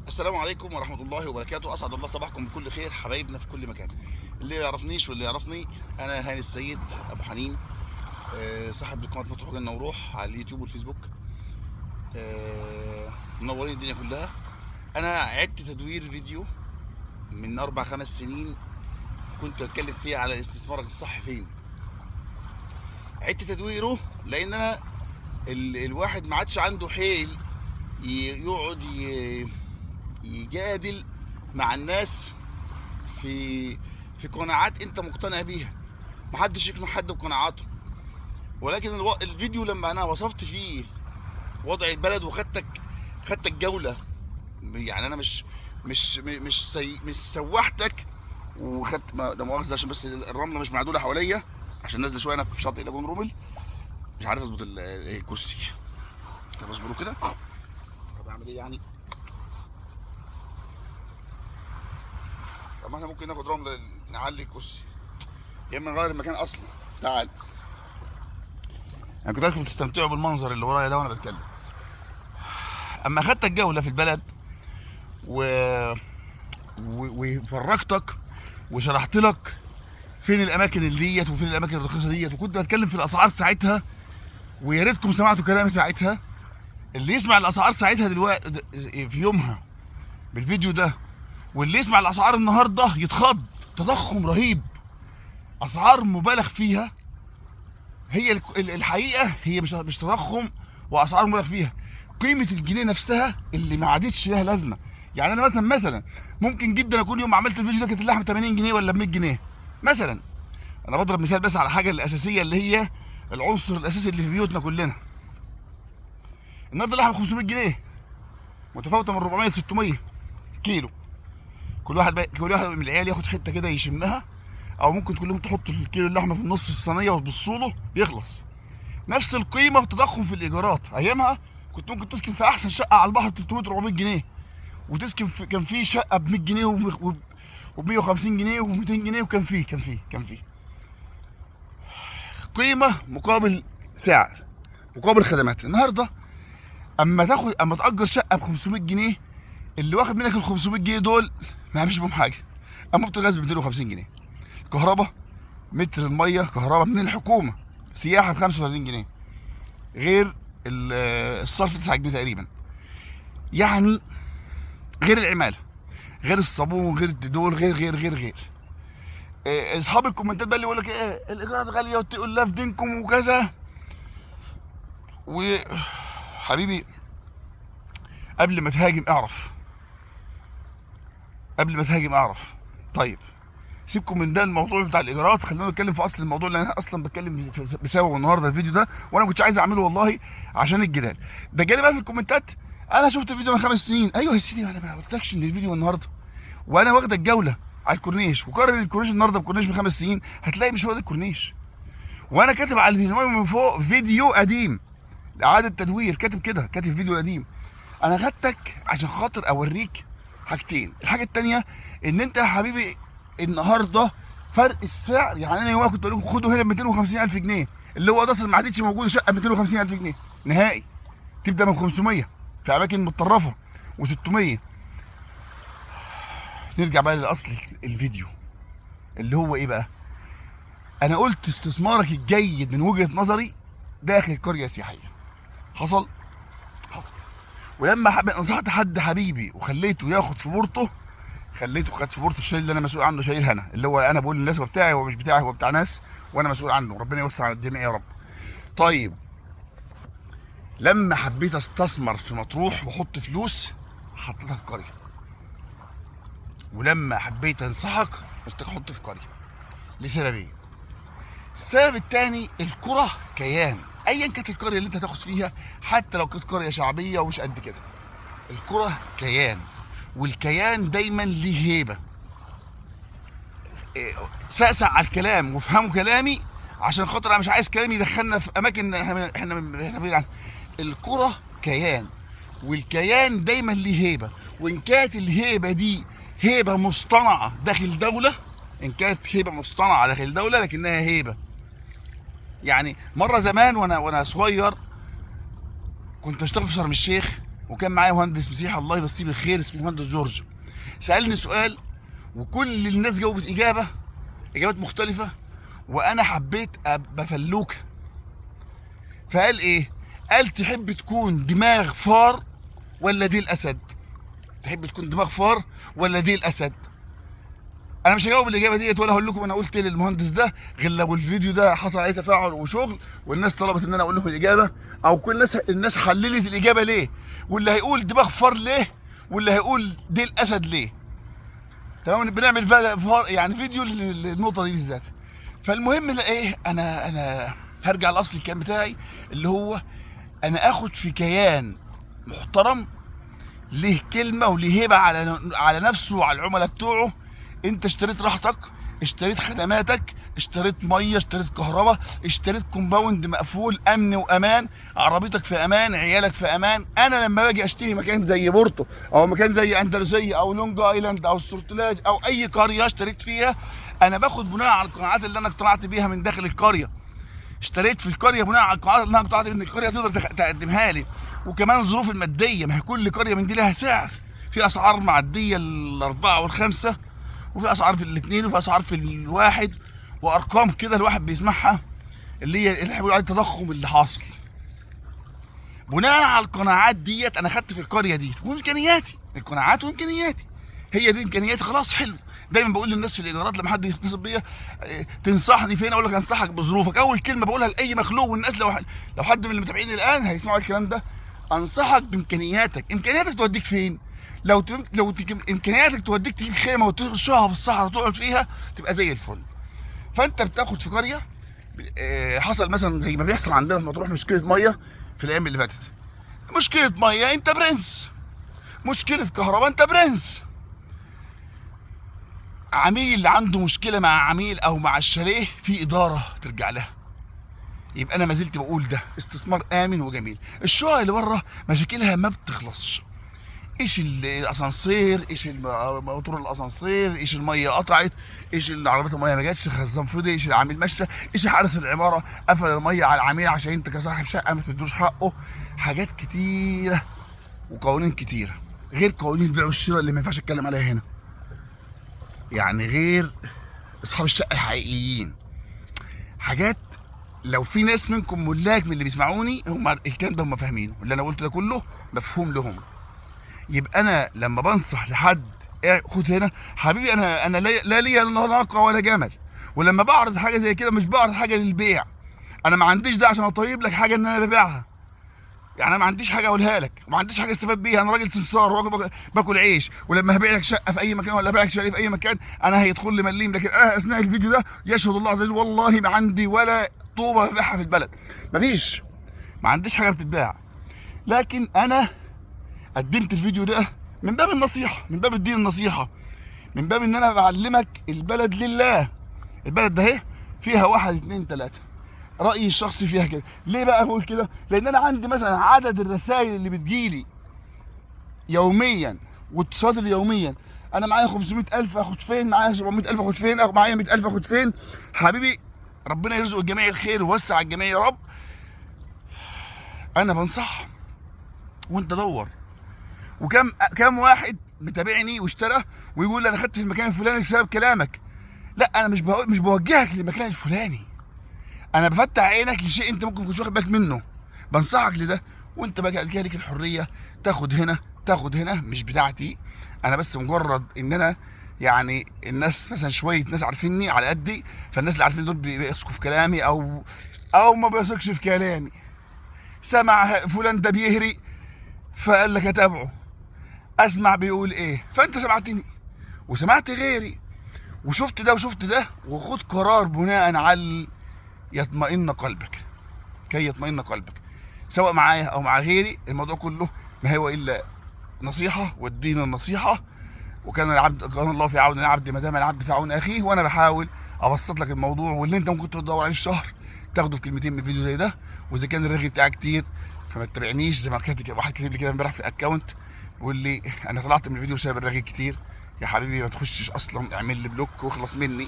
السلام عليكم ورحمة الله وبركاته. أسعد الله صباحكم بكل خير حبايبنا في كل مكان. اللي يعرفنيش واللي يعرفني، أنا هاني السيد أبو حنين، صاحب قناة مطروح جنة وروح على اليوتيوب والفيسبوك. منورين الدنيا كلها. أنا عدت تدوير فيديو من 4-5 سنين كنت بتكلم فيه على استثمارك الصح فين. عدت تدويره لأن أنا الواحد ما عادش عنده حيل يقعد يجادل مع الناس في قناعات انت مقتنع بيها. محدش يقنع حد بقناعاته. ولكن الفيديو لما انا وصفت فيه وضع البلد وخدتك جولة، يعني انا مش مش مش سي مش سوحتك وخدت، لا مؤاخذة عشان بس الرملة مش معدوله حواليا عشان نازله شوية، انا في شاطئ لاجون رومل مش عارف اظبط الكرسي. طب اصبروا كده، طب اعمل ايه يعني؟ طب ما احنا ممكن ناخد رملة نعلي الكرسي، يا اما نغير المكان اصلا. تعال، انا كنت عايزكم تستمتعوا بالمنظر اللي ورايا ده وانا بتكلم. اما اخدت الجولة في البلد وفرجتك وشرحت لك فين الاماكن اللي ديت وفين الاماكن الرخيصة ديت، وكنت بتكلم في الاسعار ساعتها، ويا ريتكم سمعتوا كلامي ساعتها. اللي يسمع الاسعار ساعتها دلوقتي في يومها بالفيديو ده، واللي يسمع الاسعار النهارده يتخض. تضخم رهيب، اسعار مبالغ فيها. هي الحقيقة هي مش تضخم واسعار مبالغ فيها، قيمة الجنيه نفسها اللي ما عادتش لها لازمه. يعني انا مثلا ممكن جدا اكون يوم عملت الفيديو ده كانت اللحمة 80 جنيه ولا ب 100 جنيه مثلا. انا بضرب مثال بس على حاجة الاساسية اللي هي العنصر الاساسي اللي في بيوتنا كلنا. النهارده اللحمة 500 جنيه، متفاوتة من 400 ل 600 كيلو. كل واحد من العيال ياخد حتة كده يشمها، او ممكن كلهم تحطوا الكيلو اللحمة في النص الصينية وتبصوا له يخلص. نفس القيمة وتضخم في الايجارات. ايامها كنت ممكن تسكن في احسن شقه على البحر 300-400 جنيه، وتسكن في كان في شقه ب 100 جنيه وب 150 جنيه و 200 جنيه، وكان في كان في كان في قيمة مقابل سعر مقابل خدمات. النهارده اما تاجر شقه ب 500 جنيه، اللي واخد منك ال 500 جنيه دول ما عملش بهم حاجة. اما الغاز ب 250 جنيه، كهرباء متر المية كهرباء من الحكومة، سياحة ب 35 جنيه، غير الصرف 9 جنيه تقريبا، يعني غير العمالة، غير الصابون، غير الدول، غير غير غير غير. اصحاب الكومنتات بقى اللي يقول لك ايه الايجارات غالية وتقول لا في دينكم وكذا. و حبيبي قبل ما تهاجم اعرف، قبل ما تهاجم اعرف. طيب سيبكم من ده الموضوع بتاع الايجارات، خلينا نتكلم في اصل الموضوع اللي انا اصلا بتكلم بسببه النهارده الفيديو ده، وانا ما كنتش عايز اعمله والله عشان الجدال ده. جالي بقى في الكومنتات انا شفت الفيديو من 5 سنين. ايوه يا سيدي، انا ما قلتلكش ان الفيديو النهارده، وانا واخده الجولة على الكورنيش، وقارن الكورنيش النهارده بكورنيش من 5 سنين هتلاقي مش هو ده الكورنيش. وانا كاتب على العنوان من فوق فيديو قديم اعاده تدوير، كاتب كده، كاتب فيديو قديم. انا خدتك عشان خاطر اوريك حاجتين. الحاجة الثانية ان انت يا حبيبي النهارده فرق السعر، يعني انا يومها كنت بقول لكم خدوا هنا ب 250,000 جنيه، اللي هو ده اصلا ما عادتش موجودة شقه ب 250,000 جنيه نهائي، تبدا من 500 في اماكن متطرفة و600. نرجع بقى لاصل الفيديو اللي هو ايه بقى؟ انا قلت استثمارك الجيد من وجهه نظري داخل قرية سياحية. حصل. ولما نصحت حد حبيبي وخليته ياخد في بورته، خليته خد في بورته الشيء اللي انا مسؤول عنه شايلها انا، اللي هو انا بقول للناس هو بتاعي، هو مش بتاعي، هو بتاع ناس وانا مسؤول عنه، ربنا يوسع على الجميع يا رب. طيب لما حبيت استثمر في مطروح واحط فلوس حطيتها في قرية، ولما حبيت انصحك قلت لك حط في قرية لسببين. السبب الثاني، القرى كيان، ايا كانت القرية اللي انت هتاخد فيها، حتى لو كانت قرية شعبية ومش قد كده، القرى كيان، والكيان دايما ليه هيبة. سقسق على الكلام وافهموا كلامي عشان خاطر انا مش عايز كلامي يدخلنا في اماكن احنا بعيد عنها. القرى كيان، والكيان دايما ليه هيبة، وان كانت الهيبة دي هيبة مصطنعه داخل دولة، ان كانت هيبة مصطنعه داخل دولة لكنها هيبة. يعني مرة زمان وانا صغير كنت اشتغل في شرم الشيخ، وكان معايا مهندس مسيحي الله يمسيه بالخير اسمه مهندس جورج. سالني سؤال وكل الناس جاوبت اجابات مختلفة، وانا حبيت ابقى فلوكه. فقال ايه؟ قال تحب تكون دماغ فار ولا ديل اسد؟ تحب تكون دماغ فار ولا ديل اسد؟ انا مش هجاوب الاجابة ديت ولا هقول لكم انا قلت للمهندس ده، غير لو الفيديو ده حصل عليه تفاعل وشغل والناس طلبت ان انا اقول لهم الاجابة، او كل الناس حللت الاجابة ليه، واللي هيقول دماغ فار ليه، واللي هيقول ديل اسد ليه. تمام، بنعمل فار يعني فيديو للنقطة دي بالذات. فالمهم ايه، انا هرجع لاصل الكلام بتاعي اللي هو انا اخد في كيان محترم ليه كلمة وليه هيبة على نفسه وعلى العملاء بتوعه. انت اشتريت راحتك، اشتريت خدماتك، اشتريت مية، اشتريت كهرباء، اشتريت compound مقفول، امن وامان، عربيتك في امان، عيالك في امان. انا لما باجي اشتري مكان زي بورتو او مكان زي اندلسيه او لونج ايلاند او السورتلاج او اي قرية اشتريت فيها، انا باخد بناء على القناعات اللي انا اقتنعت بيها من داخل القرية. اشتريت في القرية بناء على القناعات اللي انا اقتنعت ان القرية تقدر تقدمها لي، وكمان الظروف المادية. ما هي كل قرية من دي لها سعر، في اسعار معدية الاربعة والخمسة، وفي اسعار في الاثنين، وفي اسعار في الواحد، وارقام كده الواحد بيسمعها اللي هي اللي بيقولوا عليه التضخم اللي حاصل. بناء على القناعات ديت انا خدت في القرية دي وامكانياتي، القناعات وامكانياتي، هي دي امكانياتي. خلاص حلو. دايما بقول للناس في الايجارات لما حد يتصل بيا تنصحني فين، اقول لك انصحك بظروفك. اول كلمة بقولها لاي مخلوق، والناس لو حد من اللي متابعين الان هيسمعوا الكلام ده، انصحك بامكانياتك. امكانياتك توديك فين؟ لو امكانياتك توديك تجيب خيمة وترشها في الصحراء وتقعد فيها تبقى زي الفل. فانت بتاخد في قرية، حصل مثلا زي ما بيحصل عندنا في مطروح مشكلة مية في الايام اللي فاتت، مشكلة مية انت برنس، مشكلة كهرباء انت برنس. عميل عنده مشكلة مع عميل او مع الشاليه في ادارة ترجع لها. يبقى انا ما زلت بقول ده استثمار امن وجميل. الشقق اللي بره مشاكلها ما بتخلصش، ايش الاسانسير، ايش موتور الاسانسير، ايش المية قطعت، ايش العربيات المية ما جاتش، الخزان فضي، ايش العميل مشى، ايش حارس العمارة قفل المية على العميل عشان انت كصاحب شقه ما تدوش حقه. حاجات كتيرة وقوانين كتيرة، غير قوانين البيع والشراء اللي ما ينفعش اتكلم عليها هنا، يعني غير اصحاب الشقة الحقيقيين. حاجات لو في ناس منكم ملاك من اللي بيسمعوني هم الكلام ده هم فاهمينه، اللي انا قلته ده كله مفهوم لهم. يبقى انا لما بنصح لحد خد هنا حبيبي، انا لا ليا ناقة ولا جمل، ولما بعرض حاجة زي كده مش بعرض حاجة للبيع. انا ما عنديش ده عشان اطيب لك حاجة ان انا ببيعها، يعني انا ما عنديش حاجة اقولها لك وما عنديش حاجة استفاد بيها. انا راجل سمسار وراجل باكل عيش، ولما هبيع لك شقه في اي مكان ولا هبيع لك شقه في اي مكان انا هيدخل لي مليم، لكن انا اثناء الفيديو ده يشهد الله عز وجل والله ما عندي ولا طوبة ببيعها في البلد، مفيش، ما عنديش حاجة بتتباع. لكن انا قدمت الفيديو ده من باب النصيحة، من باب الدين النصيحة، من باب ان انا بعلمك البلد لله. البلد ده اهي فيها 1 2 3، رايي الشخصي فيها كده. ليه بقى بقول كده؟ لان انا عندي مثلا عدد الرسائل اللي بتجيلي يوميا واتصالات اللي يوميا، انا معايا 500,000 اخد فين، معايا 700,000 اخد فين، معايا 100,000 اخد فين. حبيبي ربنا يرزق الجميع الخير ويوسع على الجميع يا رب. انا بنصح وانت دور. وكم كم واحد متابعني واشترى ويقول لي انا خدت في المكان الفلاني بسبب كلامك. لا، انا مش بوجهك للمكان الفلاني، انا بفتح عينك لشيء انت ممكن تكونش واخد بالك منه، بنصحك لده، وانت بقى كده ليك الحرية تاخد هنا تاخد هنا، مش بتاعتي انا، بس مجرد ان انا يعني الناس مثلا شوية ناس عارفيني على قدي، فالناس اللي عارفين دول بيثقوا في كلامي او ما بيثقش في كلامي. سمع فلان ده بيهري فقال لك اتابعه، اسمع بيقول ايه، فانت سمعتني وسمعت غيري وشفت ده وشفت ده، وخد قرار بناء على يطمئن قلبك، كي يطمئن قلبك، سواء معايا او مع غيري. الموضوع كله ما هو الا نصيحة، والدين النصيحة، وكان العبد كان الله في عون العبد ما دام العبد في عون اخيه. وانا بحاول ابسط لك الموضوع، واللي انت ممكن تدور عليه في شهر تاخده في كلمتين من فيديو زي ده. واذا كان الرغي بتاعك كتير فما تتابعنيش، زي ما كاتب واحد كاتب لي كده امبارح في ال account بيقول لي انا طلعت من الفيديو بسبب الرغي كتير. يا حبيبي ما تخشش اصلا، اعمل لي block واخلص مني،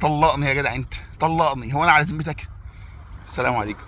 طلقني يا جدع، انت طلقني، هو انا على ذمتك؟ السلام عليكم.